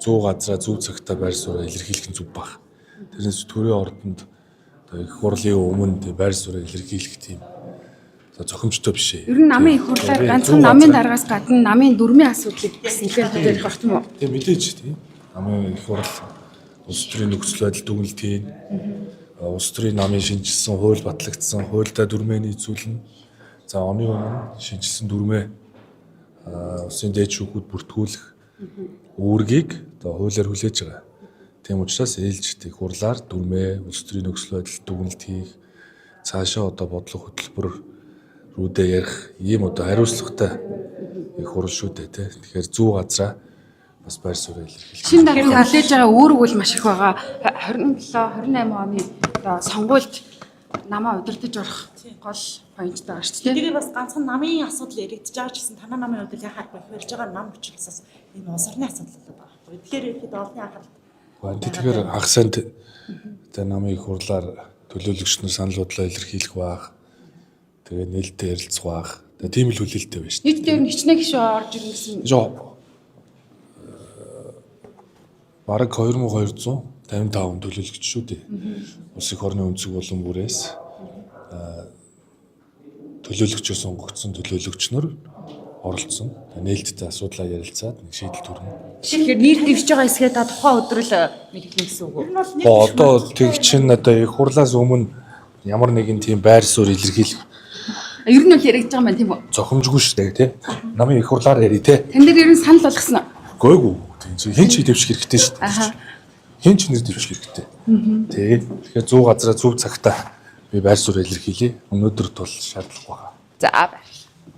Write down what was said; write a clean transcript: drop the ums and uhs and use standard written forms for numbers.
Зөв газраа, зөв цагтаа байр сууриа илэрхийлэх нь зөв баг. Тэрнээс төрийн ордонд одоо их хурлын өмнө тийм байр сууриа илэрхийлэх тийм одоо зохимжтой биш ээ. Ер нь намын их хурлаар Тийм, ганцхан зөв намын газраа. даргаас гадна намын дүрмийн асуудлыг бас нэлээд хөдөлгөх байх тийм үү? Тийм, мэдээж тийм. Намын их хурл улс төрийн нөхцөл байдал дүгнэлт хийн. Улс төрийн намын шинэчилсэн хууль батлагдсан, хуульдаа дүрмээ нийцүүлнэ. За, оны өмнө шинэчилсэн дүрмээ улсын дээд шүүхүүд бүртгүүлэх үүргийг одоо хуулиар хүлээж байгаа. Тийм учраас ээлжит их хурлаар дүрмээ, улс төрийн нөхцөл байдал дүгнэлт хийх, цаашаа одоо бодлого хөтөлбөр рүүдээ ярих ийм одоо хариуцлагатай их хурл шүү дээ, тий. Тэгэхээр зөв газраа бас байр сууриа илэрхийлэх. Шинэ даргын хүлээж байгаа үүрэг бол маш их байгаа. 27, 28 оны одоо сонгуульд намаа удирдах орох гол поинттай байгаа шүү дээ. Тэгээ бас ганцхан намын асуудал яригдж байгаа ч гэсэн танай намын хувьд л яхахгүй хөрж байгаа нам учраас энэ улс орны асуудал болоод байгаа байхгүй. Тэгэхээр ерөнхийдөө олонний анхаарал Тэгэхээр хагас сайнд одоо намын их хурлаар төлөөлөгч нар санал бодлоо илэрхийлэх байх. Тэгээ нээлттэй ярилцах байх. Тэгээ тийм л хүлээлттэй байна шүү дээ. Нийт дээр нь хичнээн гишүүн орж ирнэ гэсэн Жоо. Бараг 2255 төлөөлөгч шүү дээ. Улс их орны өнцөг болон бүрээс төлөөлөгчөөр сонгогдсон төлөөлөгч нар оролцсон. Нээлттэй асуудлаа ярилцаад нэг шийдэл төрнө. Тэгэхээр нэр дэвшиж байгаа хэсгээ та тухайн өдөр л мэдлэн гэсэн үг үү? Ер нь бол нэг Одоо тэг чинь одоо их хурлаас өмнө ямар нэгэн тийм байр суурь илэрхийлэх Ер нь бол яригдж байгаа юм байна, тийм үү? зохимжгүй шүү дээ, тий. Намын их хурлаар ярий, тий. Тан дээр ер нь санал болгосон уу? Гойгүй. Тийм чи хэн ч дэвших хэрэгтэй шүү дээ. Хэн ч нэр дэвших хэрэгтэй. Тий. Тэгэхээр зөв газараа, зөв цагтаа би байр суурь илэрхийлье. Өнөөдөр тул шаардлага байна. За, баярлалаа.